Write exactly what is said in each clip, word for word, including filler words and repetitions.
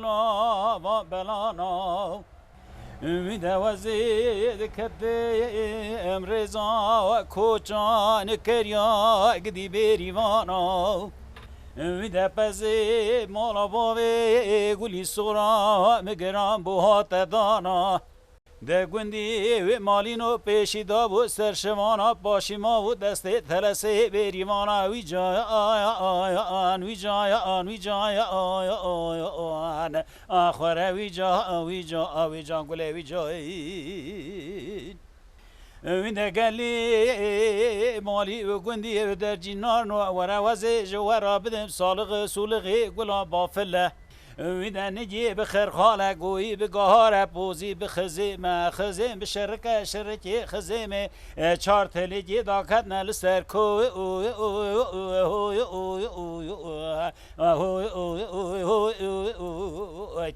Ava belana. Wî de wezê dikete em rêza koçan keriya gidî bêrîvana. Wî de pezê mala bavê gulî sora migiran bo hate dana. De gundî wê malîno pêşî dabû ser şivana paşî ma bû destê telesê bêrîvana wî cayan, wî cayan, wî cayan. A xwere wî ca, wî ca, a wî ca, gulê wî cayî. Wî de gelî malî û gundî û dercî narno were wezê ji we ra bidim salixê sulixê gula bafile. Wî de nigî bi xêrxale goyî bi gahare pozî bi xizê me xizê bi şerike şerikê xizê me çar telê cê daketne li ser ko.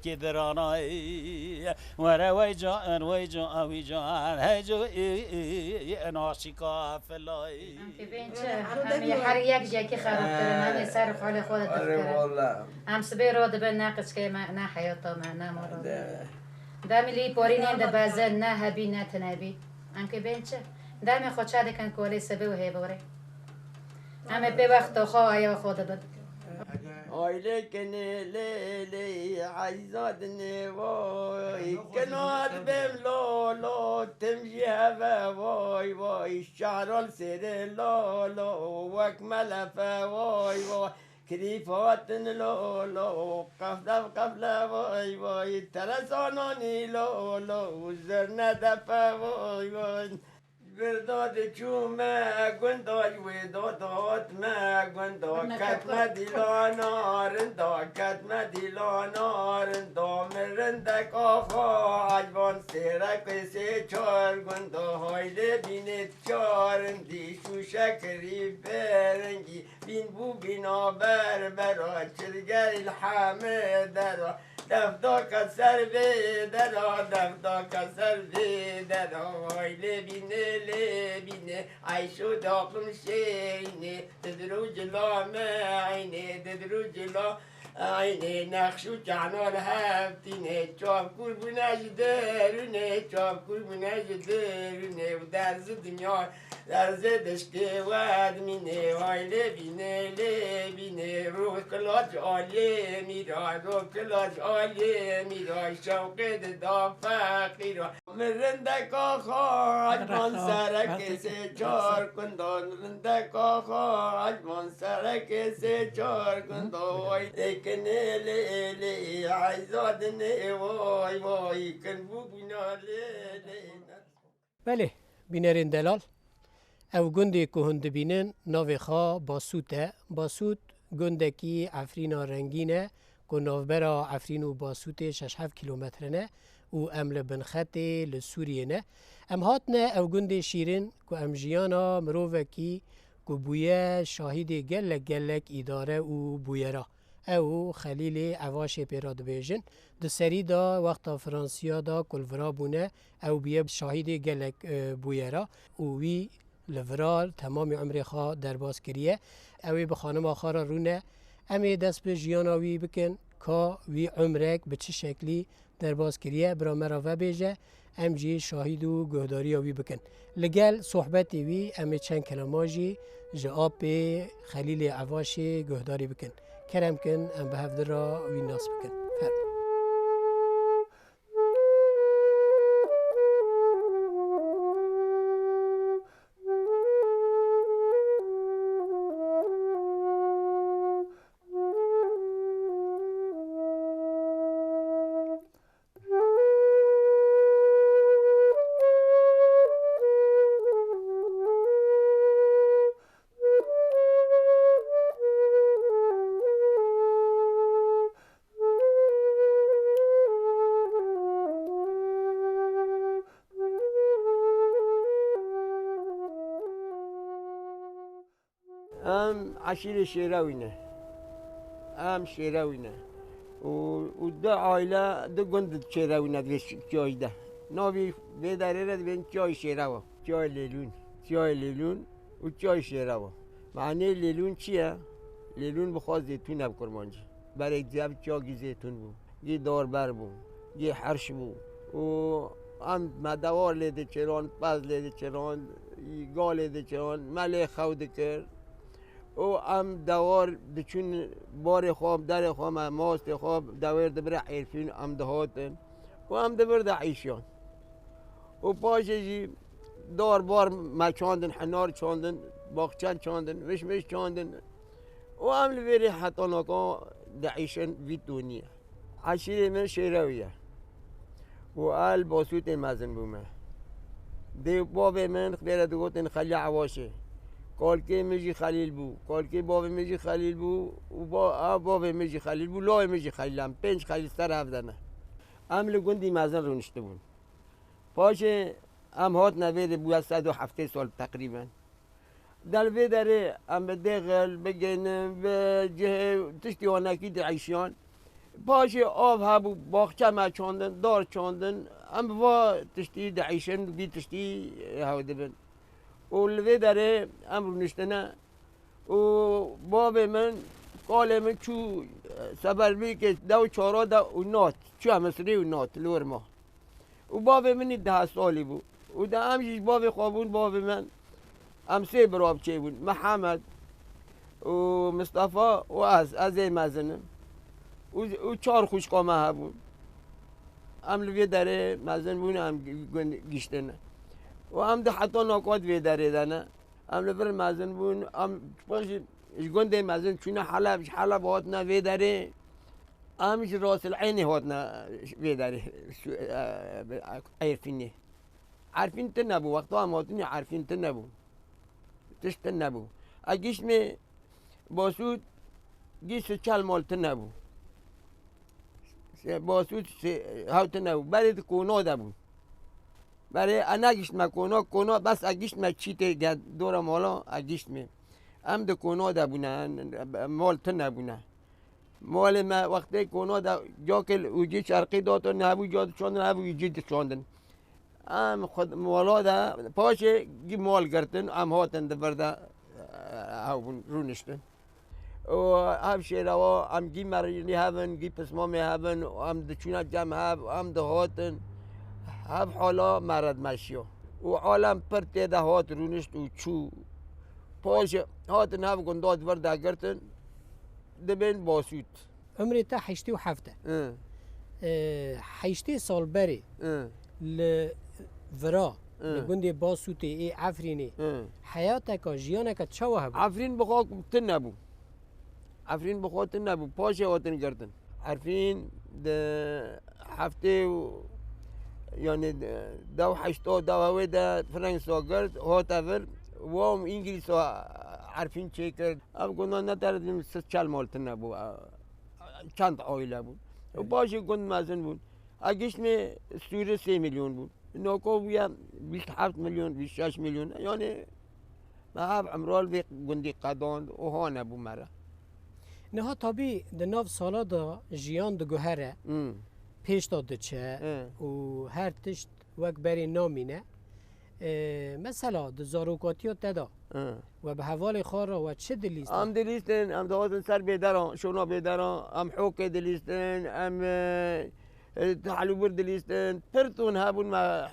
Kê diranayê were wey can wey can wî can hey can naşîka filayê. Em kê bên çi? Em ê her yek ji yekî xerabtir in. Em ê ser xalê xwe de tifkirin. Em sibê ro dibin ne qiçkê me, ne heyata me, ne mala me. Demî lî porî nên dibezin, ne hebî, ne tinebî. Em kê bên çi? Demê xwe çe dikin kolê sibê û hêvorê. Em ê pê wexta xwe aya xwe dibin. Aylê kinê lê lê eyza dinê vay. Kinat bêm lo lo tim jî heve vay vay. Şehral sêrê lo lo wek melefe vay vay. Kirîf hatin lo lo qefle qefle vay vay. Telesananî lo lo zirne defe vay vay. Birda diçûme gunda ji wê da dihatme gunda ketme dîlana rinda ketme dîlana rinda min rindek axa ecban sêrekê sê çar gunda haylê bînê çar rindî şûşe kirî berengî bîn bû bîna berbera çilgel hemê dera. Def dake ser vê dera, def dake ser vê dera. Vay lê bînê, lê bînê, eyşo daqim şêrînê, didir û cila me eynê, didir û cila eynê, nexş û kehna li hev tînê, çavkûr bûne ji derûnê, çavkûr bûne ji derûnê û derzi dinya. Erzê dişkê we dimînê, hay lê bînê, lê bînê. Rû kilac aliyê mîra, rû kilac aliyê mîra. Şewqê dida feqîra. Min rindeka xac man serekê sê çar kundan. Rindeka xac man serekê sê çar kundan. Vay lê kinê lê lê, eyza dinê vay vay. Kin bû bûna lê lê. Belê, bînerên delal, ew gundê ku hûn dibînin, navê xwe Basût e. Basût gundekî Efrîna rengîn e, ku navbera Efrîn û Basûtê şeş heft kîlometre ne û em li bin xetê li Sûriyê ne. Em hatine ew gundê şîrin, ku em jiyana mirovekî ku bûye şahidê gelek gelek îdare û bûyera. Ew û Xelîlê Evaşê pê re dibêjin. Di serî de wexta Fransiya de ku li vira bûne, ew bûye şahidê gelek, e, bûyera û wî li vira temamî umrê xwe derbas kiriye. Ew ê bi xanima xwe re rûne. Em ê dest bi jiyana wî bikin, ka wî umrek bi çi şeklî derbas kiriye, bira me re vebêje, em jî şahîd û guhdariya wî bikin. Li gel sohbetê wî em ê çend kelama jî ji apê Xelîlê Evaşê guhdarî bikin. Kerem kin, em bi hevdi re wî nas bikin. Fermo. Em eşîrê Şêrewî ne. Em Şêrewî ne. Û, û du aile, du gund Şêrewî ne di vê ş-, çiyayî de. Navê vê derê re dibên Çiyayê Şêrewa. Çiyayê Lêlûn. Çiyayê Lêlûn û Çiyayê Şêrewa. Manê Lêlûn çi ye? Lêlûn bi xwe zêtûn e bi kurmancî. Berê ev çiyakî zêtûn bû. Gî dorber bû, gî herş bû. Û em me dewar lê diçiran, pez lê diçiran, gal lê diçiran, me lê xew dikir. Û em dewar diçûn barê xwe, derê xwe, me mastê xwe dewêr dibire Êrfîn, em dihatin. Û em di vir de îşiyan. Û paşê jî dar bar me çandin, henar çandin, baxçe çandin, mişmiş çandin. Û em li vêrê heta naka diîşin vî tonî ye. Eşîrê min Şêrewî ye. Û el Basûtê mezin bûme. Dê bavê min xêre digotin Xelî Ewaşê. Kalkê min jî Xelîl bû. Kalkê bavê min jî Xelîl bû. Û ba-, a bavê min jî Xelîl bû. Lawê min jî Xelîl e. Em pênc Xelîl ser hev de ne. Em li gundî mezin rûniştibûn. Paşê em hatine vê de bûye sed û heftê sal teqrîben. Del vê derê em bi dêxil, bi genim, bi cihê tiştî wanekî diîşiyan. Paşê av hebû, baxçe me çandin, dar çandin. Em bi va tiştî diîşin, vî tiştî hew dibin. Û li vê derê em rûniştine. Û bavê min, kalê min çû, e, seberbîkê dew çara de û nat. Çûye Misirê û nat li wir ma. Û bavê min î deh salî bû. Û de em jî ji bavê xwe bûn, bavê min. Em sê bira biçê bûn. Mihemed û Mistefa û ez, ez ê mezin im. Û, û çar xwişka me hebûn. Em li vê derê mezin bûn, em gi-, gund giştine. Û em di heta nakat vê derê de ne. Em li vir mezin bûn, em paşê ji gundê mezin çûne Heleb, ji Heleb hatine vê derê. Em ji Rasil Eynê hatine vê derê, şu, e, Erfînê. Erfîn tune bû, wexta em hatinê Erfîn tune bû. Tişt tune bû. E giştmê Basût gî sê çel mal tune bû. Sê Basût sê hew tune bû. Berê di kona de bûn. Berê e negiştme kona, kona bes e giştme çîtê ge-, dora mala e giştmê. Em di kona de bûne, mal tune bûne. Malê me wextê kona de cakê li ucî çerqî datin, hebû ca diçandin, hebû ucî diçandin. Em xwe mala de paşê gî mal girtin, em hatin di vir de, e, hew bûn, rûniştin. Û ev şêrewa, em gî merînî hebin, gî pismamê hebin, em diçûne cem hev, em dihatin. Hev hala mere dimeşiya. Û alem pir tê de hat, rûnişt û çû. Paşê hatin hev gunda di vir de girtin, dibên Basût. Umrê te heştê û heft e. Hı. Ee, heştê sal berê Hı. li vira, Hı. li gundê Basûtê ê Efrînê, Hı. heyateka, jiyaneka çawa hebû? Efrîn bi xwe tune bû. Efrîn bi xwe tune bû. Paşê hatin girtin. Efrîn di heftê û, yanî di dew heşta, dew hewê de Fransa girt, hate vir. Wa Îngilîsa Efrîn çêkir. Ev gunda ne teredin sê çel mal tune bû. Çend aile bûn. Û Evet. Paşê gund mezin bûn. A giştmê sûrê sê milyon bûn. Noko bûye bîst heft milyon, bîst şeş milyon. Yanî me ev emral vê gundî qedand û hane bû me re. Niha tabî di nav sala de jiyan diguhere, Hmm. pêş de diçe Hı. û her tişt wek berê namîne. Ee, mesela di zarokatiya te de Hı. we bi hevalê xwe re we çi dilîstin? Em dilîstin, em dihatin ser bêderan, şona bêderan, em hokê dilîstin, em, e, e, tehlûbir dilîstin. Pir ton hebûn me,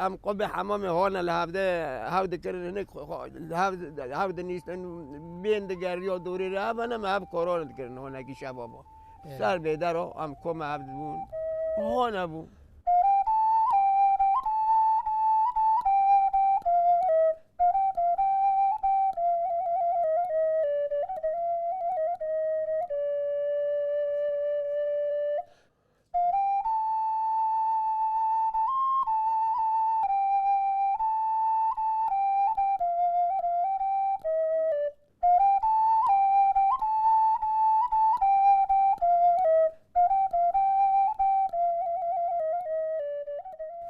em qubê hemamê hane li hevde, hev dikirin, hinek xwe, xwe, li hev, hev dinîstin, bên digeriya dorê re, hev hene me hev koran dikirin, honekî şebaba. Evet. Ser bêdera, em kome hev dibûn. Hane bû.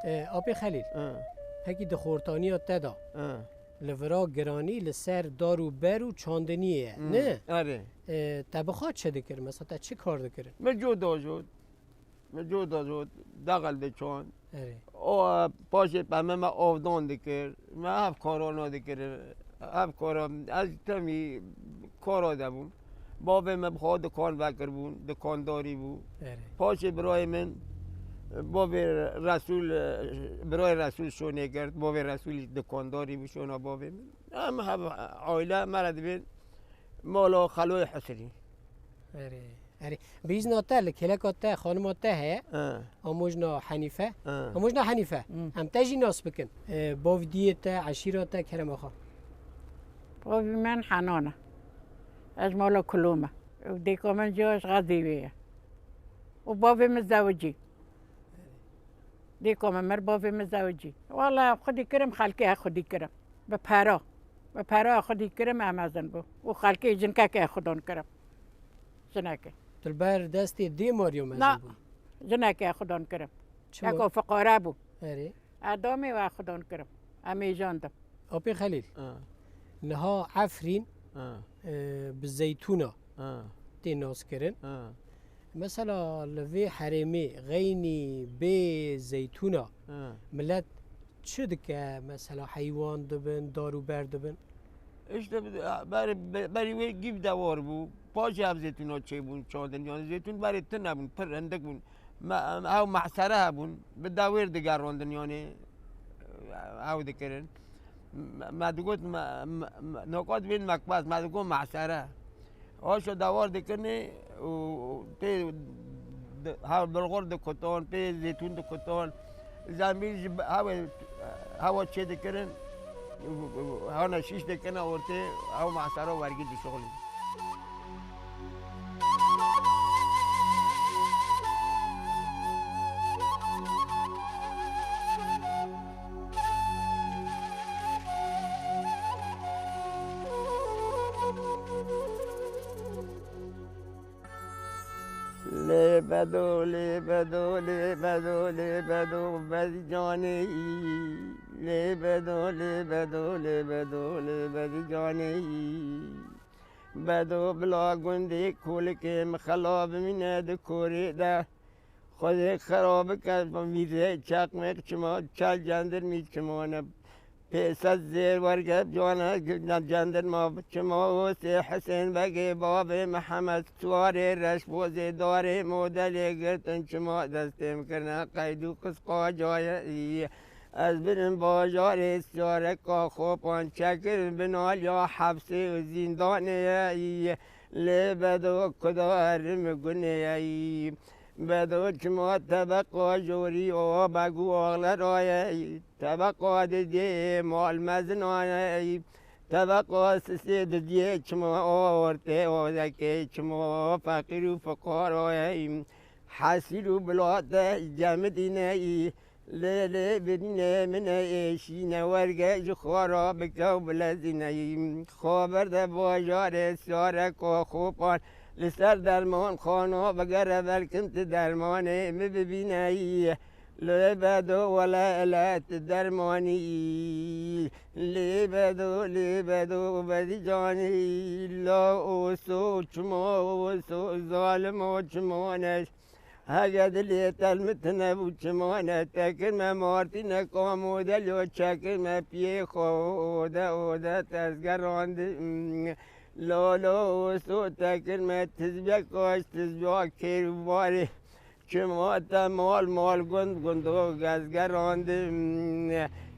E, Apê Xelîl, Hı. pekî di xortaniya te de Hı. li vira giranî li ser dar û ber û çandiniyê ye, Hı. ne? Erê. E, te bi xwe çi dikir? Mesela te çi kar dikirin? Min cot dajot. Min cot dajot, dexil diçand. Erê. O, paşê peme me avdan dikir. Me ev karana dikir. Ev kara, ez temî kara de bûm. Bavê me bi xwe dikan vekiribûn, dikandarî bû. Erê. Paşê birayê min, bavê Resûl, birayê Resûl şonê girt, bavê Resûlî dikandarî bû, şona bavê min. Em hev aîle me re dibên mala Xeloyê Husirî. Erê, erê. Bi îzna te, li kêleka te, xanima te heye? He. Amojna Henîfe. He. Amojna Henîfe. Hı. Em te jî nas bikin. E, bavdiyê te, eşîra te, kerema xwe. Bavî min Henan e. Ez mala Kulom e. Û dêka min jî ji Xezê wê ye. Û bavê min zewicî. Dêka min mir, bavê min zewicî. Wala xwedî kirim, xelkê he xwedî kirim. Bi pera. Bi pera he xwedî kirim, em mezin bû. Û xelkê jinkekê he xwedan kirim. Jinekê. Tu li ber destê dê mariyo mezin bû? Na, jinekê he xwedan kirim. Çima? Eko fiqare bû. Erê. Edamê we xudan kirim. Em êjandim. Apê Xelîl, Ha. niha Efrîn, Ha. e, bi zeytûna Ha. tê naskirin. Ha. Mesela li vê herêmê xeynî bê zeytûna Ha. milet çi dike? Mesela heywan dibin, dar û ber dibin? Îşte bi-, berê, be-, berî wê gîv dewar bû. Paşê ev zeytûna çêbûn çandin. Yani zeytûn berê tune bûn, pir hindik bûn. Me, ew mehsere hebûn. Bi dewêr digerandin yani. Ew dikirin. Me, me digot, me, me, me, nokat bên mekbes, me digot mehsere. Aşa dewar dikirinê û, û tê di-, hev bilxor dikutan, pê zeytûn dikutan. Zembîl ji be-, hewe, hewa çê dikirin. Hana şîş dikine ortê, hew mehsera wergî dişuxulîn. Lê bedo, lê bedo, lê bedo, lê bedo, bedî canê yî. Lê bedo, lê bedo, lê bedo, lê bedî canê yî. Bedo bila gundê kolikê min xela bimîne di korê de. Xwedê xera bike, mîzê çeqmêq çima, çel cendirmî çima ne. Pêsed zêr werge cana cendirma çima, o sê Hisên Begê bavê Mihemed Suwarê reş bozê darê modelê girtin çima, destê min kirine qeyd û qisqa caye. Ez birim bajarê siyareka xopan çekirin bin aliya hepsê û zîndanê ye. Lê bedo kudarim gunê ye. Bedo çima tebeqa jorî o begû axlera ye. Tebeqa didê mal mezina ye. Tebeqa sisê didiyê çima ortê odekê çima feqîr û fiqara ye. Hesîl û bilate cemidîne. Lê lê birînê min e êşîne werge ji xwe re bike û bilezîne. Xwe berde bajarê siyareka xopan li ser dermanxana bigere belkin tu dermanê min bibîne. Lê bedo wele ele tu dermanî. Lê bedo, lê bedo bedî canî. La oso çima oso zalimo çima ne. Hege dilê telmitine bû çimane, tekirme martîne kamodelo çekirme piyê xwe ode ode tezgerandim. Lolo oso tekirme tizbek kaş tizbek kêrûbarê. Çima te mal mal gund gundo gezgerandim.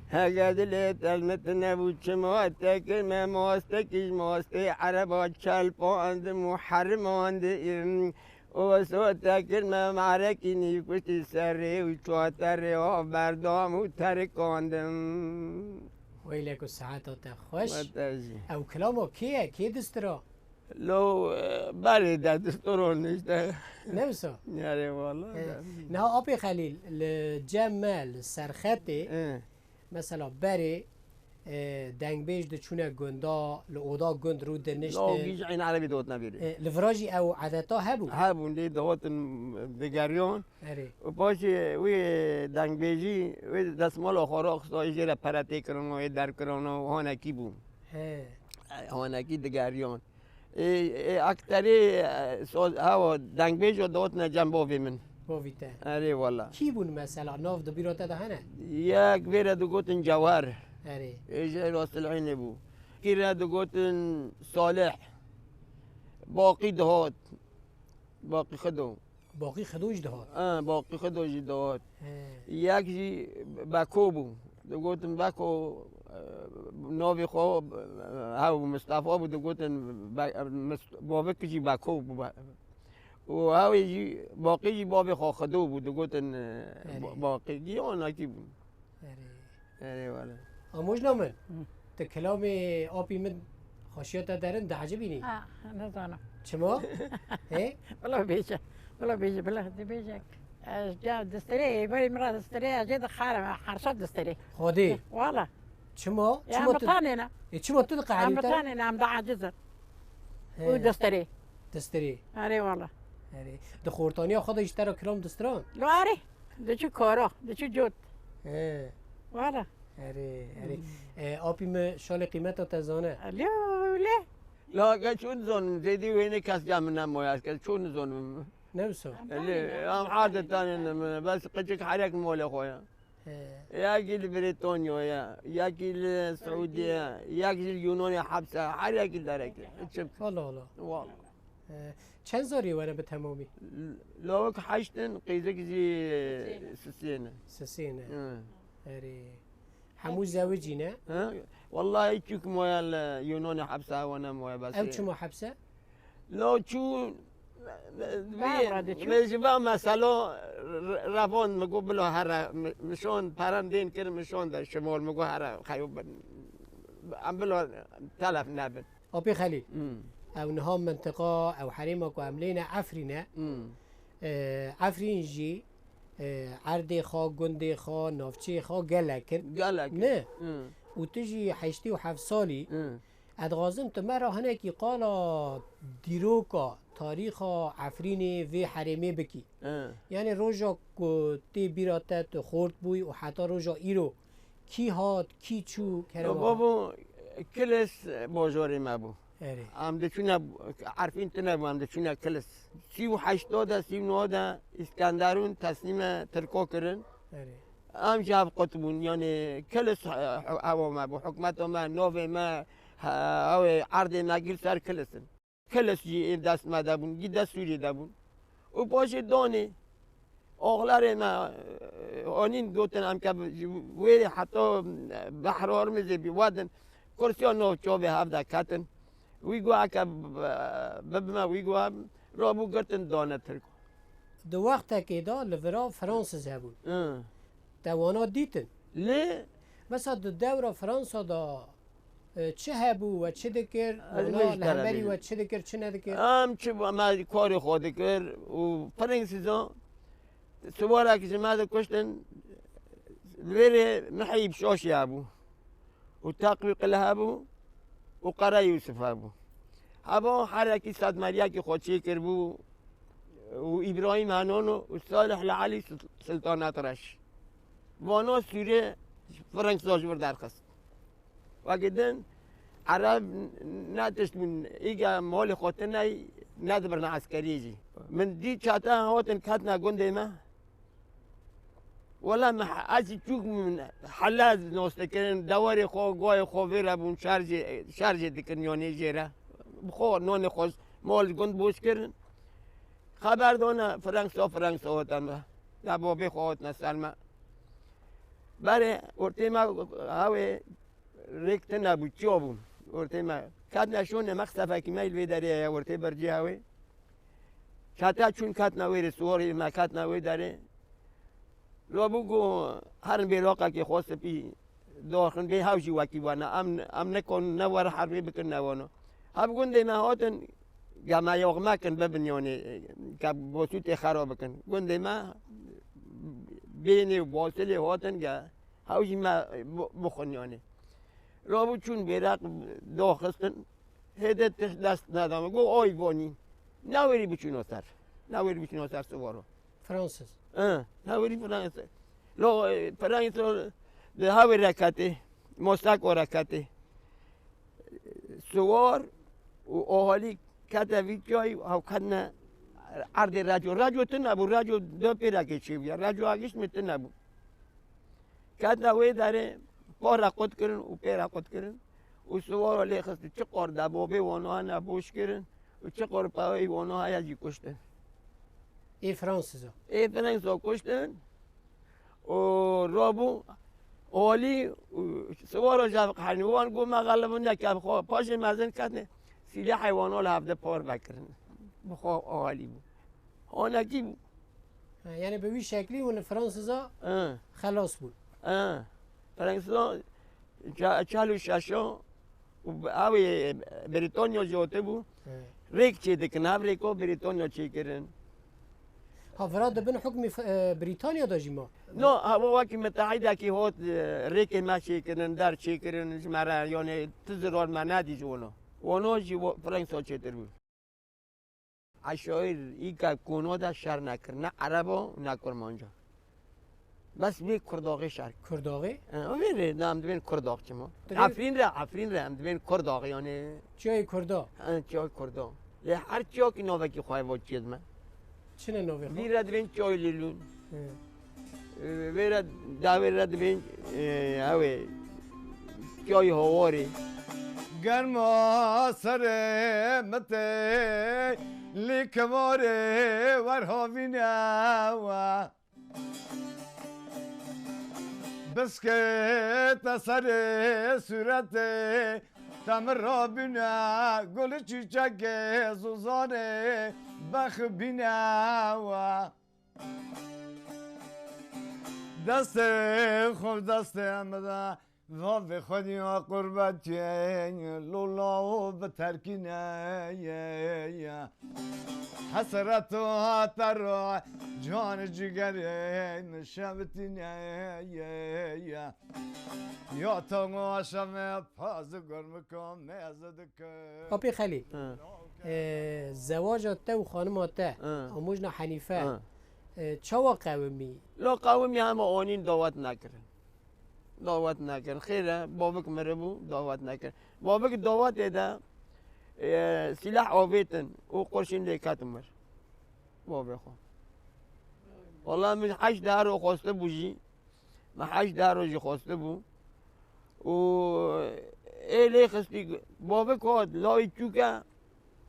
Hege dilê telmitine bû çima tekirme mastekî mastê ereba çelpandim û herimandim. Oso tekirme marekî nîkuştî serê û çaterê av berdam û terikandim. Weylek û saeta te xweş. We te jî. Ew kilamo kê ye? Kê distira? Lo, e, berê de distiron işte. Ne wisa? Erê wala. E, niha Apê Xelîl, li cem me, li Serxetê, E. Mesela berê, e, dengbêj diçûne gunda, li oda gund rû diniştin. Lo, gîj Eyn Erebî dotine bêrê. E, li vira jî ew edeta hebû? Hebûn, lê dihotin digeriyan. Erê. Û paşê wê dengbêjî, wê destmala xwe raxista, jê re pere tê kirina, wê derkirina, hanekî bû. He. E, hanekî digeriyan. Ê, ê, akterê, e, soz, hewa, dengbêjo dotine cem bovê min. Bovî te. Erê wala. Kî bûn mesela? Nav di bîra te de hene? Yek vê re digotin Cewher. Erê. Ê, ji Rostilhînê bû. Kî re digotin Salih. Baqî dihat. Baqî Xido. Baqî Xido jî dihat. Ha, Baqî Xido jî dihat. He. Yek jî Beko bû. Digotin Beko, e, navê xwe, e, hew Mistefa bû, digotin Be-, Mist-, Bavik jî Beko bû. Û hewê jî, Baqî jî bavê xwe Xido bû, digotin, e, Erê. Ba-, Baqî. Giyanekî bûn. Erê. Erê wele. Amojna min, Hı. tu kilamê apî min xweşiya te derin, diecibînî. Ha, nizanim. Çima? Hê? Bila bêje. Bila bêje, bila bêje. Ez ca distirê, êvarê min re distirê, ez jê dixarim, hersa distirê. Xwedê? Wala. Çima? Ya, Çima em tu tanê ne. E, çima tu diqeherî Em te? tanê ne, em diaciz in. He. Û distirê. Distirê. Erê wala. Erê. Di xortaniya xwe de jî te re kilam distiran? Lo erê. Diçû kara, diçû cot. He. Wala. Erê, erê. Hmm. E, apî min şalê qîmeta te zane. Lê, lê. La, ge çû nizanim, zêdî wênê kes ca min nemaye, ez kes çû nizanim. Ne wisa? Lê, em hardê tanê ne min, bes qicik herek molê xwe ya. He. Yekî li Brîtanya ye, yekî li Siûdî ye, yek jî li Yûnanê hepse, her yekî derekê. Çi bikim? Allah Allah. Wala. He. Çend zarî were bi temamî? Lawik heşt in, qîzik jî sisê ne. Sisê ne. Hı. Erê. Hemû zewicî ne? Hı? Wallahî çûk moye li Yûnanê hepse, ewa ne moye bes. Ew çima hepse? Lo çû, Bavra diçû. Vê ji va mesela re-, revand mi got bila here, mi, mi şand, peran dên kir, mi şand de şimal, mi got here, xeyo bin. Em bila telef nebin. Apê Xelîl, Hmm. ew niha mintiqa, ew herêma ku em lê ne Efrîn e. Hmm. E, Efrîn jî, e, erdê xwe, gundê xwe, navçeyê xwe gelek in. Gelek in. Ne? Hmm. Û tu jî heştê û heft salî. Hmm. Ez dixwazim tu me re hinekî qala dîroka, tarîxa Efrînê vê herêmê bikî. He. Yanî roja ku tê bîra te tu xort bûyî û heta roja îro kî hat, kî çû, kerem Ya axa? Babo, Kilis bajarê me bû. Erê. Em diçûne, Efrîn tune bû, em diçûne Kilis. Sî û heşta de, sî û neh de Îskenderûn teslîme Tirka kirin. Erê. Em jî hev qut bûn, yanî Kilis, e, hewa me bû, hikûmeta me, navê me, he, ew ê erdê me gir ser Kilis in. Kilis jî ê dest me de bûn, jî dest Sûriyê de bûn. Û paşê danê, axlarê me, e, anîn gotin, em ke ji wêrê heta, e, Behr Hormizê bî wedin, kursiya nav çavê hev de ketin. Wî got, eke b-, bibime, wî got, rabû girtin dane Tirk. Di wextekê de li vira Fransiz hebûn. Hı. Te wana dîtin? Lê Mesela di dewra Fransa de, e, çi hebû, we çi dikir? Ez Wana li hemberî we çi dikir, çi nedikir? Em çi, me karê xwe dikir û Fransizan siwarek ji me dikuştin. Li vêrê Mihîb Şaşî hebû û Teqwî Qil hebû û Qere Yûsif hebû. Heva herekî sedmeriyekî xwe çêkiribû û Îbrahîm Henono û Salih li Elî Sil-, Siltanet Reş. Vana Sûrê Fransa ji vir derxist. Wekî din Ereb ne tişt bûn, îge malê xwe tune nedibirne eskeriyê jî. Min dî çete hatin ketine gundê me. Wela me he-, ez jî çûk min hela nas dikirin, dewarê xwe, guhê xwe vê re bûn, şerjê, şerjê dikirin yanê jê re. Bi xwe nonê xwe mal gund boş kirin. Xeber dane, Fransa, Fransa hate me. Ya babê xwe hatine ser me. Berê ortê me hewê rêk tune bû, çiya bû. Ortê me ketine şonê me, qisefekî me li vê derê ye, ortê bercê hewê. Çete çûn ketine wêrê, siwarê me ketine wê derê. Rabû got, herin bêraqekê xwe spî daxin, bê hew jî wekî we ne. Em, em nikarin ne were herbê bikin ne wana. Hev gundê me hatin, ge me yox mekin bibin yanê, ke bosûtê xera bikin. Gundê me bênê û basilê hatin ge hew jî me bi-, bixwin yanê. Rabû çûn bêraq daxistin, hêdî tişt dest neda me. Got, ay vanî, newêrî biçûno ser. Newêrî biçûno ser siwaro. Fransiz. Ê, newêrî Fransiz. Lo, e, Fransiz di hawê reketê, mosteko reketê. Siwar û ohalî kete vî çay, haw ketine erdê Reco. Reco tune bû, Reco du pêrekê çêbûye. Reco agişt mi tune bû. Ketine wê derê, pare qut kirin û pêre qut kirin û siwara lê xistin. Çi qar de bobê wana hene boş kirin. Û çi qorpeweyî wana heye jî kuştin. Ê Fransiza. Ê Fransa kuştin. Û rabû alî û siwara ji hev qehenî. Wan got, me xelibû neke, bi xwe paşê mezin ketine. Sîlehê wana li hevde parve kirin. Bi xwe alî bû. Hanekî bû. Ha, yani bi wî şeklî hûn li Fransiza Hı. xelas bûn. Hı. Fransiza çe-, çel û şeşan û ew ê Brîtanya jî hatibû. Hı. Rêk çêdikin, hev rêka Brîtanya çêkirin. Ha, vira di bin hukmî F-, e, Brîtanya de jî ma? No, ha, wekî mitehîdekî hot, e, rêkê me çêkirin, der çêkirin, ji me re, yani, tu zirar me nedî ji wana. Wana jî wa-, Fransa çêtir bû. Eşaîr îka kona de şer nekir, ne ereba û ne kurmanca. Bes wê Kurdaxê şer. Kurdaxê? E, wê rê de em dibên Kurdax çima? Dibên Efrîn re, Efrîn re em dibên Kurdax, yani. Çiyayê Kurda? E, çiyayê Kurda. Lê her çiyakî navekî xwe va çiye dime. Çi ne navê xwe? Vî re dibên çiyayê Lêlûn. Hı. E, vê re, dawê re dibên, e, ew ê, çiyayê Hawarê. Germa serê mitê, lê kemarê werhavînewa. Biskê te serê sûretê, te min rabîne, gul çîçekê zozanê bexbînewa. Destê xwe destê min de, vavê xwedî ya qurbetê, lola û bi terkîne ye, ye. Hesret û hatera can cigerê min şevitîne ye, ye. Ya tango şevê paz gormika mêz dike. Apê Xelî, Hı. e, zewaja te û xanima te, Hı. Amojna Henîfe, Hı. e, çawa qewimî? La qewimî hema anîn dawet nekirin. Dawet nekirin. Xêr e, bavik miribû, dawet nekirin. Bavik dawetê de, e, sîleh avêtin û qurşîn lê ketin mir. Bavê xwe. Wala min heşt dehro xwestibû jî. Me heşt dehro jî xwestibû. Û ê lê xistî bavik hat, lawî çûke,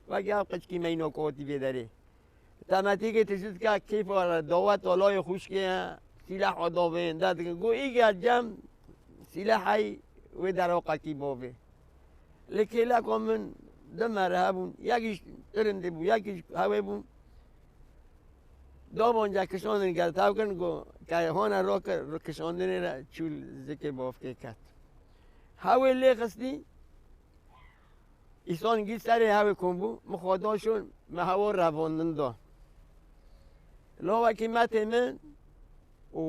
wekî ev qiçkî meyna kotî vê derê. Temetîkê tişt dike, kêfa re dawet alayê xwişkê ye, sîleh adavên, de dikin. Got, îgel cem sîlehey wê deroqekî bavê. Li kêleka min du mere hebûn, yekî ji tirindê bû, yekî ji hewê bû. Dabanca kişandin gel tev kirin, got, ke hane rakir, kişandinê re çû zikê bavkê ket. Hewê lê xistî, Îsan gî serê hewê kom bû, min xwe da şûn, me hewa revandin da. Lawekî metê min û,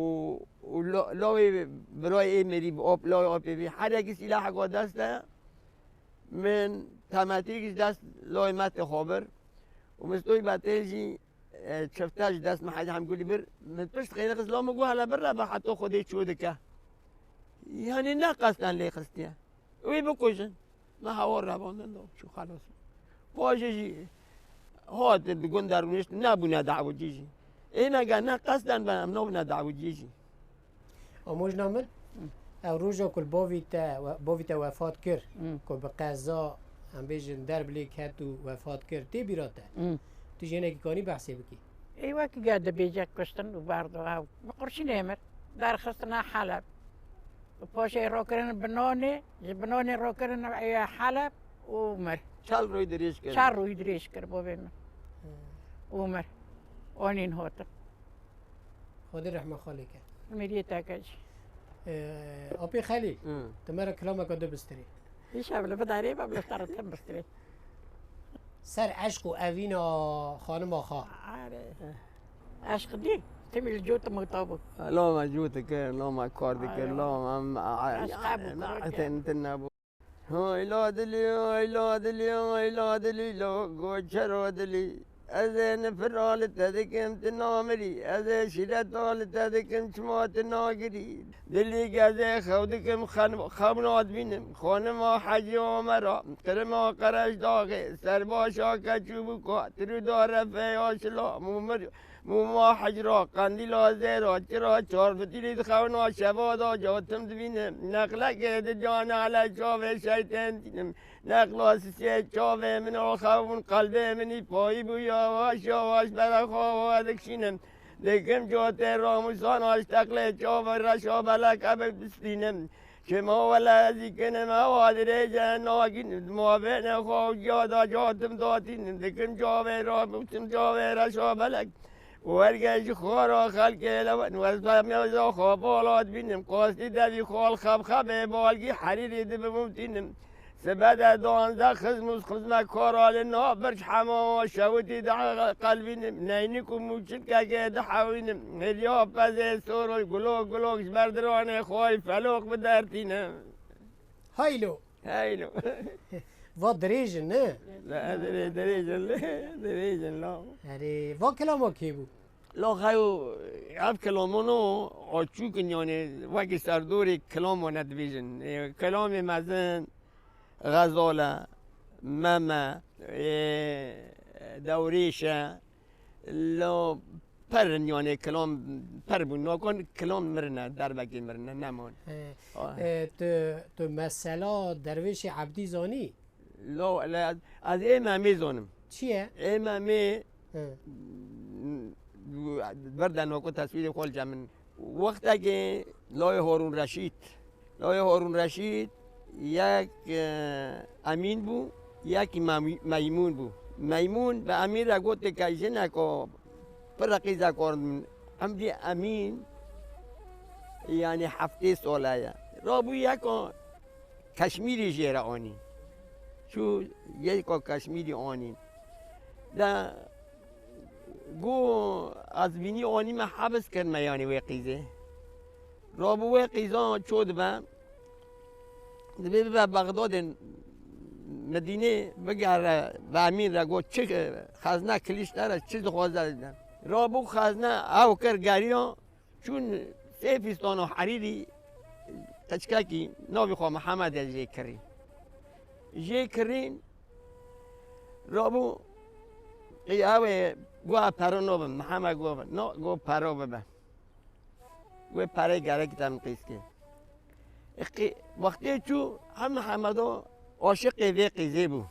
û la-, lawê birayê ê mirî bi ap, lawê apê vî, her yekî sîlaheka dest de, min temetîk ji dest lawê metê xwe bir û mistoyî betêl jî, e, çifte ji dest min Hecî Hemgulî bir. Min pişt xêrê xist, la min got, hele bir re be, heta Xwedê çû dike. Yanî ne qesten lê xistiye. Wî bikujin. Me hewa revandin da çû xelas. Paşê jî hat di gund de rûnişt, nebûne dawicî jî. Ê me ge ne qesten be, em nabûne dawicî jî. Amojna min, ew roja ku li bavî te, we-, bavî te wefat kir, Hı. ku bi qeza, em bêjin, derb lê ket û wefat kir, tê bîra te? Hı. Tu ji hinekî kanî behsê bikî? Ê wekî ge dibêje kuştin û berdo ew. Bi qurşînê mir. Derxistine Heleb. Paşê rokirin binanê, ji binanê rokirin ê Heleb û mir. Çar rûyî dirêj kir. Çar rûyî dirêj kir bavê min. Û mir. Anîn hatin. Xwedê rehme xalê ke. Miriyê te ke jî. Ee, Apê Xelî, Hı. tu me re kilameke du bistirê. Înşallah bi darê be, bi te re tim bistirê. Ser eşq û evîna xanima xwe. Are. Eşq dî, timî li cot muhta bû. Loma cot dikir, loma kar dikir, Ayo. loma, Eşq hebû, kar dikir. Tin, tin nebû. Hayla dilî, hayla dilî, hayla dilî, lo, goçero dilî. Ez ê nifira li te dikim, tu namirî. Ez ê şîreta li te dikim, çima tu nagirî. Dilî gezê xew dikim, xen-, xewna dibînim. Xanima Hecî Omera, qirima Qereşdaxê, serbaşa Keçûbûka, tirûda Refeya Şila, mûmir, Mûma hicra, qendîla zêra, çira çar fitilî dixewna şeva da catim dibînim. Neqlekê di canale çavê şeytên tînim. Neqla sisê çavê min axewbûn, qelbê min î payî bû, yawaş yawaş bere xwe dikişînim. Dikim cotê ramûsan aşteqlê çavê reşa belek ebe bistînim. Çima wele ez î kinim hewa dirêje nagîn, mavêne xwe û ciya da catim datîn. Dikim cavê ra, bikim cavê reşa belek. Werge ji xara xelkê lewen, wezbemeza xwe bala dibînim. Qastî devî xal xebxebê balgî herîrî dibim û tînim. Sibe de duwanzdeh xizm û xizmetkara li nav birc hema şewitî diqelbînim. Neynik û mûçilkekê dihewînim. Hêliya pezê sor û gulok gulok ji ber diranê xwe yî feloq bidertînim. Haylo. Heyno. Va dirêj in, ne? La, dirê-, dirêj in, dirêj in, la. Erê, va kelama kê bû? La, xeyo, ev kelamano açûk in, yani, wekî serdorê kelam wane dibêjin. E, kelamê mezin, xezal e, mem e, e, dewrêş e. La, per in, yani, kelam per bûn. Nakan kelam mirine, derbekê mirine, neman. He. Ah. E, tu, tu mesela Dervêşê Ebdî zanî? Lo, le, ez ê Memê zanim. Çi ye? Ê Memê, He. Ber de nako teswîrê xwe li cem min. Wextekê Layê Harûn Reşîd, Layê Harûn Reşîd yek, e, Emîn bû, yekî Mem-, Meymûn bû. Meymûn bi Emîn re gote ke jineko pir qîzek ard min. Emrî Emîn, yani heftê sale ye. Rabû yeko Keşmîrî jê re anî. Çû yeka Keşmîrî anîn. De got, ez bînî anî me hebis kir me yanî wê qîzê. Rabû wê qîza ço dibe. Dibê bibe Bexdadê, Medînê bigere, be Emîn re got, çi xezne kilîş te re, çi dixwaze dide. Rabû xezne ew kir geriya. Çûn sê fîstana herîrî, qeçkekî navê xwe Mihemed e jê kirî. Jê kirîn, rabû, qî ew ê, got, "Pere nabim, Mihemed got, no, got, pere bibe." Wê perê gerekî te min qîz kê. Qî-, wextê çû, hem Mihemedo aşiqê vê qîzê bû.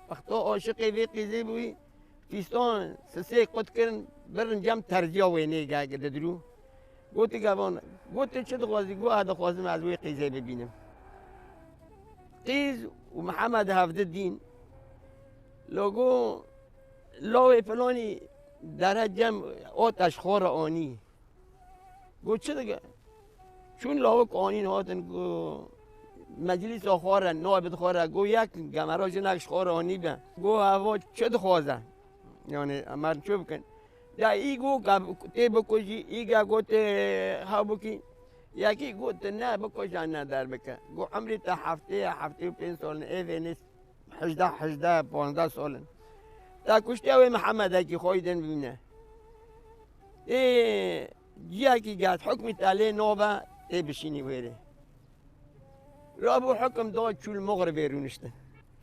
Wexta aşiqê vê qîzê bûyî, fîstan sisê qut kirin, birin cem terziya wênê ge-, ge-, didrû. Gotî, "Gevan, gotê çi dixwazî?" Got, "Ez dixwazim ez wê qîzê bibînim." Qîz û Mihemed hevdi dîn. Lo got, "Lawê filanî dere cem ot ez ji xwe re anî." Got, "Çi dike?" Çûn lawik anîn hatin, got, "Meclîsa xwe re, naibid xwe re." Got, "Yek gemera jinek ji xwe re anî be." Got, "Heva çi dixwaze? Yani, em her çi bikin?" Ya î got, "Ka tê bikujî", î ge got, "Tê hew bikî." Yekî got, "Ne bikuj, ne derbike." Got, "Emrî te heftê ye, heftê û pênc sal in, ê vênê hejdeh, hejdeh, panzdeh sal in. Te kuştiye wê Mihemedekî xwe yî din bibîne." Ê, ciyekî get, hukmî te lê nabe, tê bişînî wêrê. Rabû hukum da, çû li Mixribê rûniştin.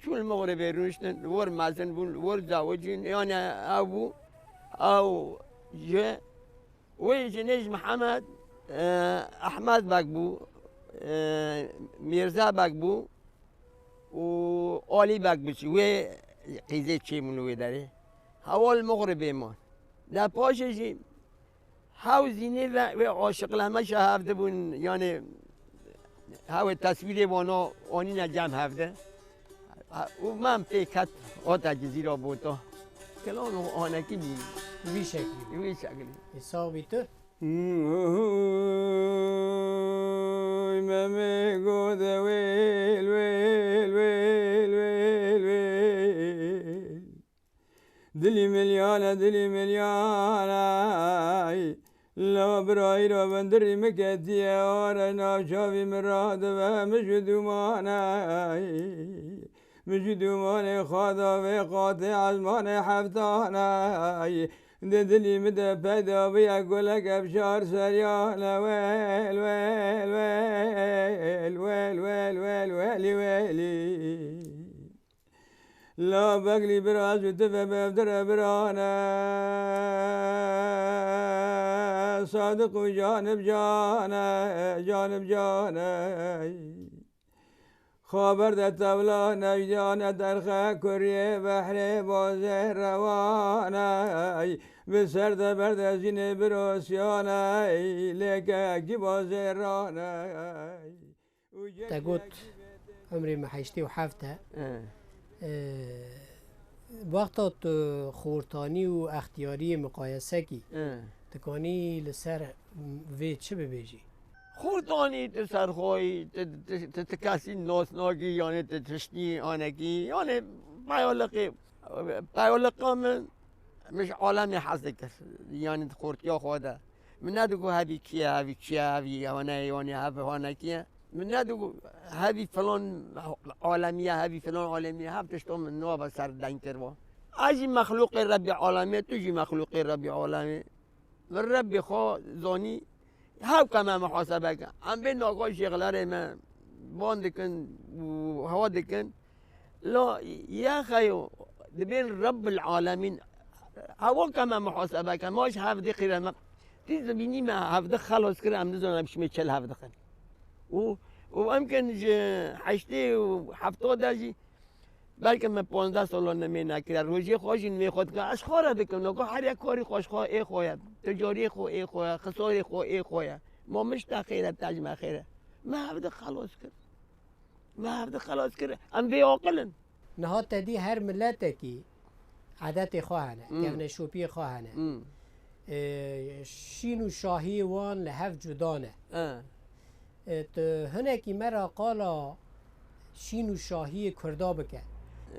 Çû li Mixribê rûniştin, li wir mezin bûn, li wir zawicîn, yani ew bû, ew ji, wê jinê ji Mihemed, e, Ehmed Beg bû, e, Mîrze Beg bû û Alî Beg bû, wê qîzê çêbûn li wê derê. Hewa li Mixribê man. De paşê jî Hew zînê ve wê aşiqlemeşa hevdi bûn, yani hewê teswîrê wana anîne cem hevdi. Û mem pê ket, hate Cizîra Bota. Kilam û anekî bî. Vî şeklî. Wî şeklî. Ê, sax bî tu. Oy, Memê gode wêl, wêl, wêl, wêl, wêl. Dilî milyane, dilî milyane, la birayî ra bindirî min ketiye, are navçavî min radibe, min ji dûmane, min ji dûmanê xwe da vê qatê ezmanê heftane, di dilî min de peyda bûye gulek ev çar seriyane, wel, wel, wel, wel, wel, wel, welî, welî. La beglî biraz û dive bevdire birane, Sadiq û canib cane, canib cane. Xaber de tevla nejdane derxe kuriyê behrê bazê rewane, bi ser de berdezînê birosyane, lêke gî bazê rane. Te got, emrê me heştê û heft e. He. Ee, wexta tu xortanî û extiyariyê miqayese kî, He. dikanî li ser vê çi bibêjî? Xortanî tu serxweyî, tu, tu, tu, tu kesî nas nakî, yanê tu tiştî anekî, yanê peyaliqê, peyaliqa min, min ji alemê hez dikir. Yanê di xortiya xwe de. Min nedigot hevî kî ye, hevî çi ye, hevî ewane ye, yanê hev hanekî ye. Min nedigot hevî filan alemiye, hevî filan alemiye, hev tişta min nava ser deng kirva. Ez jî mexlûqê Rebbî alemê, tu jî mexlûqê Rebbî alemê. Min Rebbî xwe zanî, hev ke me muhasebe ke. Em bê naka şêxlerê me ban dikin û hewa dikin. La ya xeyo, dibên Rebbil Alemîn, hewa ke me muhasebe ke, ma ji hevdî qîre me, tî zibînî me hevdî xelas kir, em nizanin em şimê çel hevdixin. Û, û em kin ji heştê û hefta de jî, belke me panzdeh sala nimê nekire, rojê xwe jî nimê xwe dike, ez xwe re dikim, naka her yek karî xwe ji xwe ê xwe ye, ticariyê xwe ê xwe ye, xisarê xwe ê xwe ye. Ma min ji te xêr e, te ji me xêr e. Me hevdî xelas kir. Me hevdî xelas kir. Em bêaqil in. Niha te dî her miletekî edetê xwe hene, Hmm. kevneşopiyê xwe hene. Hmm. Ee, şîn û şahiyê wan li hev cuda ne. He. Ee, tu hinekî me re qala şîn û şahiyê Kurda bike.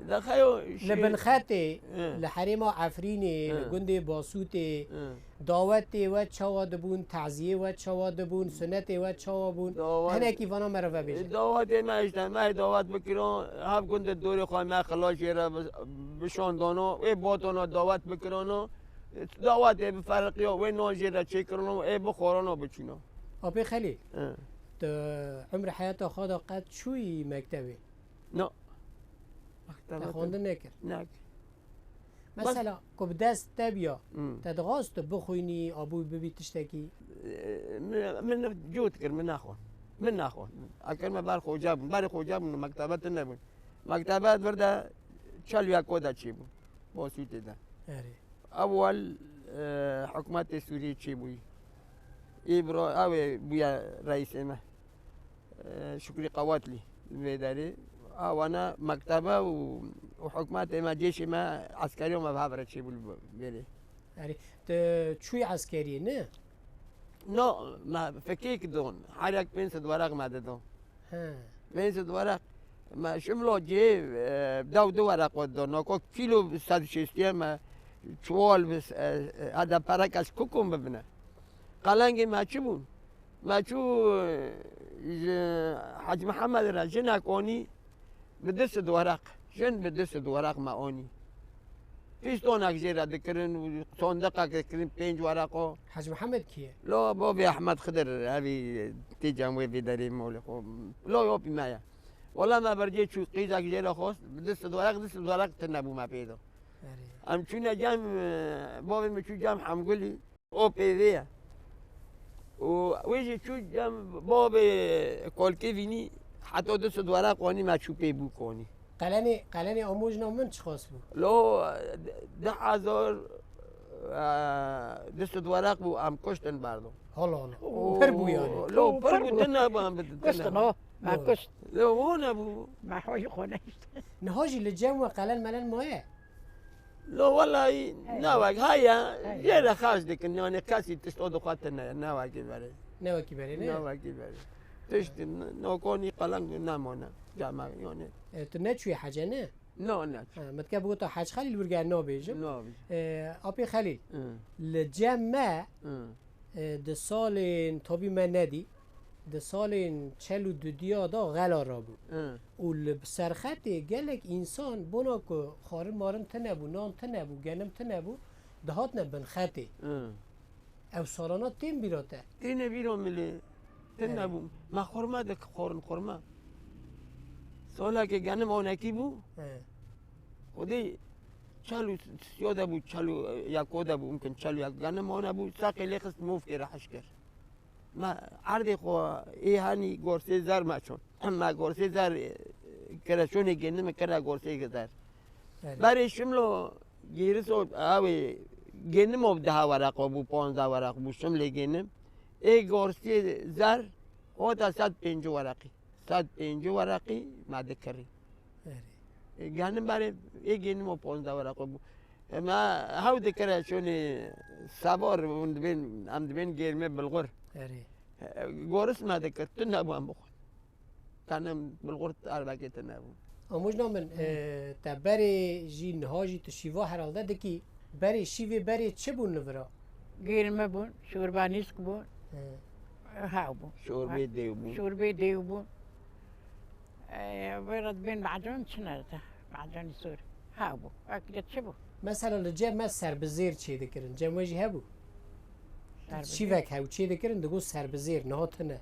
De xeyo Li şî- Binxetê, He. li herêma Efrînê, li He. gundê Basûtê, He. Dawetê we çawa dibûn, taziyê we çawa dibûn, sunetê we çawa bûn? Dawet- Hinekî vana me re vebêje. Dawetê me işte, me dawet bikiro, hev gund di dorê xwe me xilas jê re bi-, bişandano, ê batana dawet bikirano, dawetê bi ferqiya wê nan jê re çêkirano, ê bixwarano biçûno. Apê Xelîl, He. tu umrê heyata xwe de qet çûyî mektebê? No. Te Mektebe xwendin nekir? Nekir. Bas- Mesela, ku bi dest te biya, Hmm. te dixwast tu bixwînî, abû bibî tiştekî? Ee, min, min cût kir, min naxwend. Min naxwend. Eger me ber xoca bûn, berê xoca bûn, mektebe tune bûn. Mektebe vir de çel ya koda çêbû. Bosûtê de. Erê. Ewel, e, hikûmetê Sûriyê çêbûyî. Îbra-, ew ê bûye reîsê me. E, Şukrî Qewatlî li vê derê. A wana mektebe û, û hikûmetê me, cêşê me, eskeriya me bi hev re çêbû li vê derê. Erê, tu çûyî eskeriyê, ne? No, me fikêk don. Her yek pênc sed weraq me didon. He. Pênc sed weraq. Me şimlo cihê, e, dew du weraq we didon. Nako kîlo sed şêstiye me çuwal bi, e, e, hede perek ez kukum bibine. Qelengê me çi bûn? Me çû, e, ji Hec Mihemed re jinek anî bi du sed weraq. Jin bi du sed weraq me anî. Pîstonek jê re dikirin û sondeqek dikirin pênc weraq o. Hec Mihemed kî ye? Lo bavê Ehmed Xidir, evî tê cem wê vê derê molê xwe. Lo yopî me ye. Wela me bercê çû qîzek jê re xwest, bi du sed weraq, du sed weraq tune bû me pê de. Erê. Em çûne cem, e, bavê min çû cem Hemgulî. O pêvê ye. Û wê jî çû cem bavê kolkê vînî, heta du sed weraq wanî me çû pê bû konî. Qelenê, qelenê amojna min çiqas bû? Lo, du hezar, e, du sed weraq bû, em kuştin berdo. Hala hala. Û pir bû yani. Lo, pir bû, tune bû, em bidin, tune. Kuştin o, me kuşt. Lo, hona bû. Me hoyî xwe nehişt. Niha jî li cem we qelen melen maye? Lo, wellahî, Hey. ne wek, heye, Hey. jê re xerc dikin, yani kesî tişt o dixwe tune, ne wekî berê. Ne wekî berê, ne? Ne wekî berê. Tişt, n-, nokonî qeleng nemane, cema, yani. E, tu neçûyî hece, ne? No, ne. Ha, min dike bigota Hec Xelîl wir ge nabêjim. Nabêjim. E, Apê Xelîl, Hı. li cem me, Hı. e, di salên, tabî me nedî, di salên çel û dudiya da xela rabû. Hı. Û li serxetê gelek însan bona ku xwarin marin tune bû, nan tune bû, genim tune bû, dihatine bin xetê. Hı. Ew salana tên bîra te? Têne bîra min lê. Tune Erê. bû. Me xurma dikir, xwarin xurma. Salekê genim onekî bû. He. Xwedê çel û siyo de bû, çel û yeko de bû, mumkin çel û yek. Genim wana bû, saqê lê xist mofkê re heş kir. Me erdê xwe ê henî gorsê zer me çon. Me gorsê zer, e, kireçonê gênime kire gorsê zer. Belê. Berê şimlo gêriso, ew ê gênimo deha wereqo bû, ponzdeh wereq bû, şimlê gênim. Ê gorsê zer hota sed pêncî wereqî. Sed pêncî wereqî me dikirî. Erê. E, genim berê ê gênim o ponzdeh wereqo bû. E, me hew dikire şonê sevar, hûn dibên, em dibên gêrmê bilxur. Erê. E, goris me dikir, tu nebû em bixwin. Genim bilxur erbekê tu nebû. Amûjna min, e, te berê jî niha jî tu şîva herhalde dikî. Berê şîvê berê çi bûn li vira? Gêrme bûn, şorba nîsk bûn. He. Hew bûn. Şorbê dêw bûn. Şorbê dêw bûn. Ee, vê re dibên macon çi ne de? Maconî sor. Hew bû. Wek de çi bû? Mesela li cem me serbizêr çê dikirin. Cem we jî hebû? Serbizêr. Şîvek hew çê dikirin, digot serbizêr, niha tune.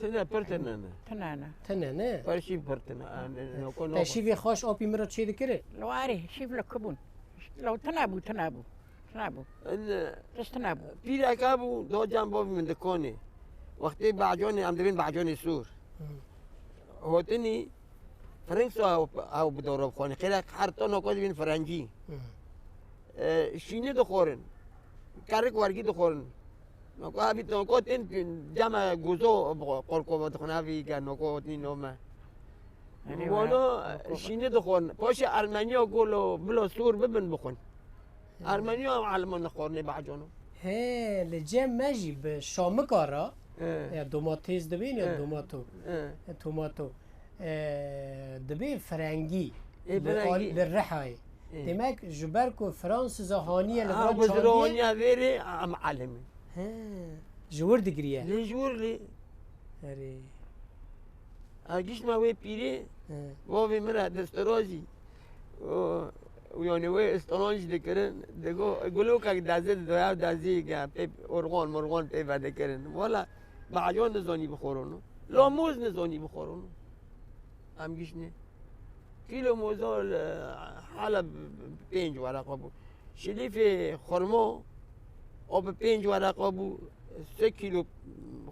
Tune, pir tune ne. Tune ne. Tune ne? Pir şîv pir tune. Te şîvê xaş apî min re çê dikirin? Lo erê, şîv li ku bûn? Lo tune bû, tune bû. Tune bû. In, tişt tune bû. Pîrek hebû, do cem bo min dikonê. Wextê baconê, em dibên baconê sûr. Hı. Hotinî, firing so ew, ew bi doro bixwanê. Xêrek her to noko dibên firengî. Hı. E, şînî dixorin. Kerik wergî dixorin. Noko evî noko tên cema guzo qorko dixwin evî ge noko nî nome. Erê, wano wano şînî dixwin. Paşê Ermeniya golo bilo sûr bibin bixwin. He. Ermeniya ew elimo nixwarinê bacono. He, li cem me jî bi şamika re, he, ya domates dibên ya, he, domato. He. Tomato. E, dibê firengî. Ê, li firengî. Al-, li Rihayê. Ê. Demek ji ber ku Fransiza haniye li vir çandiye. Ha, bi zironiya vêrê em alim in. He. Ji wir digiriye. Lê ji wir lê. Erê. Ha, gişt me wê pîrê, he, bavê min re destira jî. O, û yanî wê istoran jî dikirin. Digo, gulokek dezê didoya, dezî ge pê orxon morxon pê vedikirin. Wala, bayon nizanî bixoron. Lomoz nizanî bixoron. Em gişt ne. Kîlo moza li hala pênc wereqa bû. Şilîfê xurmo, o bi pênc wereqa bû, sê kîlo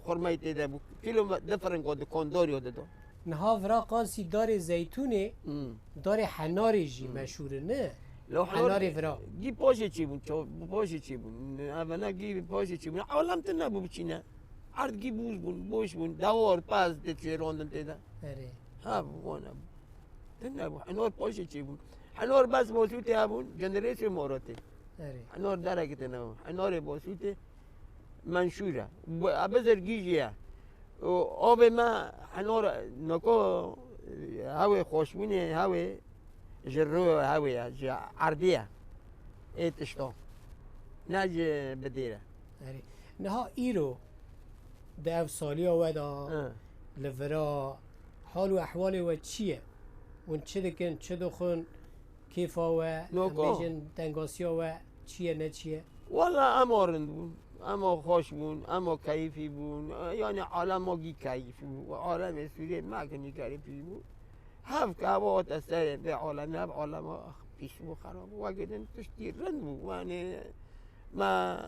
xurmayî tê de bû. Kîlo me-, du firingo di kondoryo dido. Niha vira qasî darê zeytûnê, hmm, darê henarê jî, hmm, meşhûr e, ne? Lo henar, henarê vira. Gî poşê çêbûn, ço-, poşê çêbûn. Evena gî poşê çêbûn. Alem tune bû biçîne. Erd gî bûz bûn, boş bûn. Dewar, pez, tê çêrondin tê de. Erê. Ha, bû, wana bû. Tune bû. Hinor poşê çêbûn. Hinor bes bosûtê hebûn, generêsê morotê. Erê. Hinor derekê tune bû. Hinorê bosûtê menşûr e. Bu, e, bizir gî jî ye. Û avê me hinor noko, e, hewê xweşbûnê, hewê ji rû hewê ye, ji erdê ye. Ê tişto. Ne ji bidêr e. Erê. Niha îro di ev saliya we de, hı, li vira hal û ehwalê we çi ye? Hûn çi dikin, çi dixwin, kêfa we, em bêjin tengasiya we çi ye, ne çi ye? Wala ema rind bûn, ema xweş bûn, ema keyfî bûn. Yanî alema gî keyfî bû. Alemê Sûriyê me kinî keyfî bû. Hev ke heva hate serê vê alemê, hev alema pîs bû, xerab bû. Wekî din tiştî rind bû. Yanî me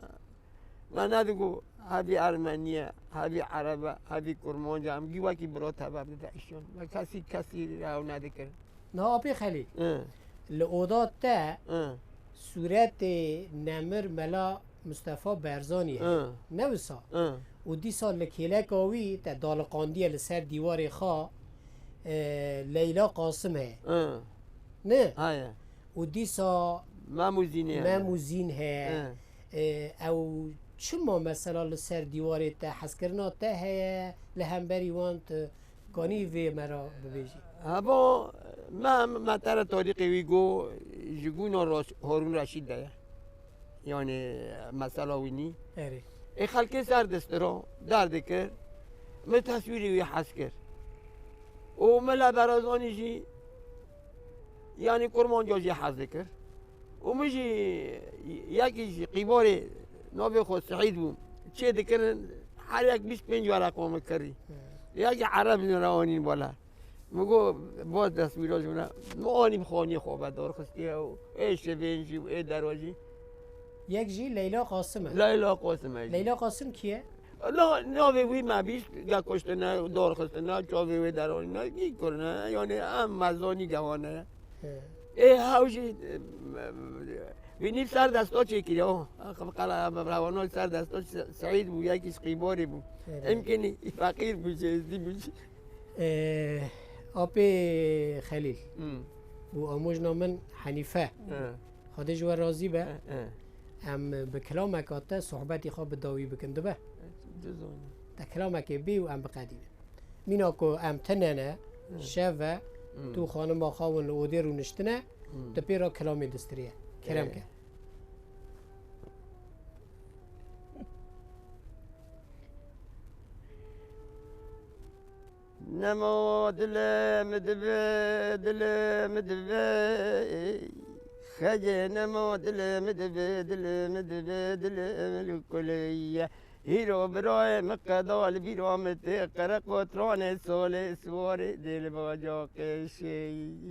Me nedigo hevî Ermenî ye, hevî Ereb e, hevî Kurmanc e, em gî wekî bira teveb dideiştin. Me kesî kesî rew nedikirin. Niha Apê Xelîl, hı, li oda te, hı, sûretê nemir Mela Mustefa Berzanî heye. Hı. Ne wisa? Hı. Û dîsa li kêleka wî te daliqandiye li ser dîwarê xwe, e, Leyla Qasim heye. Hı. Ne? Heye. Û dîsa Mem û Zînê heye. Mem û Zîn heye. Hı. E, ew çima mesela li ser dîwarê te hezkirina te heye, li hemberî wan tu kanî vê me re bibêjî? Hebo, me, me te re tarîxê wî got, ji gûna Ros-, Harûn Reşîd de ye. Yanî mesela wî nî. Erê. Ê xelkê ser destira derdikir, min teswîrê wî hez kir. Û Mela Berzanî jî, yanî Kurmanca jî hez dikir. Û min jî yekî ji qîbarê navê xwe Sehîd bû. Çê dikirin, her yek bîst pênc wereqa min kirî. Hı. Yekî Ereb li re anîn bala. Min got, baz destmîra ji min re. Min anî bi xaniyê xwe ve dar xistiye û ê şevên jî û ê dera jî. Yek jî Leyla Qasim e. Leyla Qasim e jî. Leyla Qasim kî ye? Na-, navê wî me bîst, ge kuştine, dar xistine, çavê wê deranîne, gî kirine, yanî em mezanî gewane. He. Ê hew jî, e, wî nîv ser desta çêkiriye, o. Qala, rewana ser desta Se-, Seîd bû, yekî ji qîbarê bû. He. Em kenî feqîr bû jî, êzdî bû jî. Ee, apê Xelîl Hmm. û amojna min Henîfe. He. Xwedê ji we razî be. He, he. Em bi kilameka te sohbetî xwe bi dawî bikin, dibe? Cizane. Te kilamekê bî û em biqedînin. Mîna ku em tine ne, He. şev e, Hmm. tu xanima xawin li odê rûniştine, Hmm. tu pê re kilamê distiriye. Kerem He. ke. Nema dilê min dibe, dilê min dibe. Xecê nema dilê min dibe, dilê min dibe, dilê min li kulê ye. Hîro birayê min qeda li bîra min tê, qereqotranê solê siwarê dê li baca qêşê.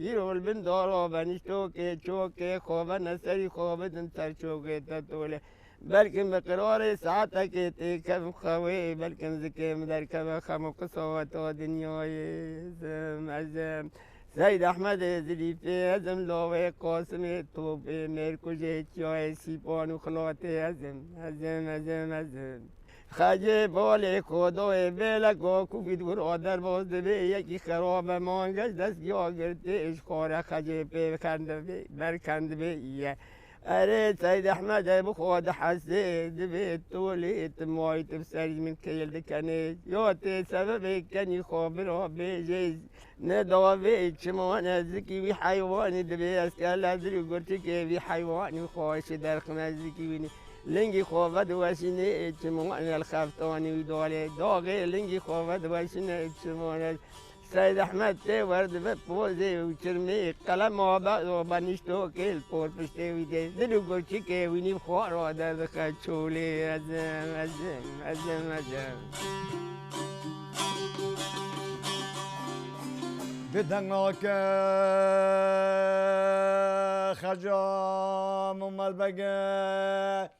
Hîro li bin dara benîştokê çokê, xwe bene serî xwe bidin ser çokê te tolê. Belkim bi qirarê saetekê têkevim xewê, belkim zikê min derkeve xem û qisaweta dinyayê. Ezim, ezim. Seyd Ehmedê Zilîfê, ezim lawê Qasimê topê mêrkujê çiyayê Sîpan û xilatê, ezim, ezim, ezim, ezim. Xecê balê Xwedayê vêleka kufî dûra derbas dibê, yekî xerabe mange ji destgiya girtê, ji xare xecê pê kendibê, berkendibê ye. Erê Seyd Ehmed e bi xwe dihesê, divê tolê tu mayî tu bi serî min kêl dikenê. Ya tê sebebê kenî xwe bira bêjê, ne davê çiman e zikî wî heywanî, divê ez kele dil û gurçikê vî heywanî xwe şi derxime zikî wînî. Lingî xwe vediweşînê çiman e li xeftanî wî dalê. Daxê lingî xwe vediweşîne çiman e. Seyd Ehmed tê wer dibe pozê û çirmê, qelema be, o benîşto kê li por piştê wî dê. Dil û gurçikê wî nîv xwara derdixe çolê. Ezim, ezim, ezim, ezim. Bi dengake xecam û melbege.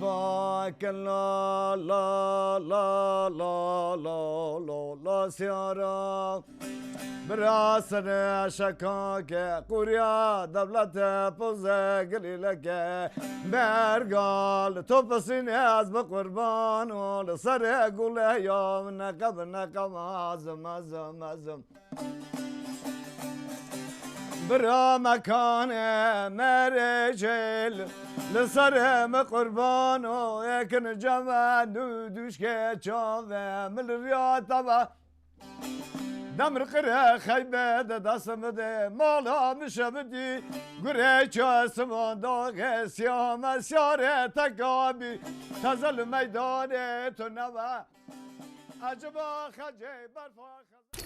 Bakin la, la, la, la, la, la, la, siyara. Bira sene şekake, qurya devlete poze gilîleke. Bergal, topesîne ez bi qurban ol, sere gule ya neqeb, neqeb, azim, azim, azim. Bira mekane merê cêl, li serê me qurban o, ekin ceve nû duşke çave, min li riya tava. Demir qire xeybe de dest min de, mala min şebitî, gure çe siman daxe, siyame siyare tekabî, tezel meydanê tu neve. Eciba xecê berfa xezan.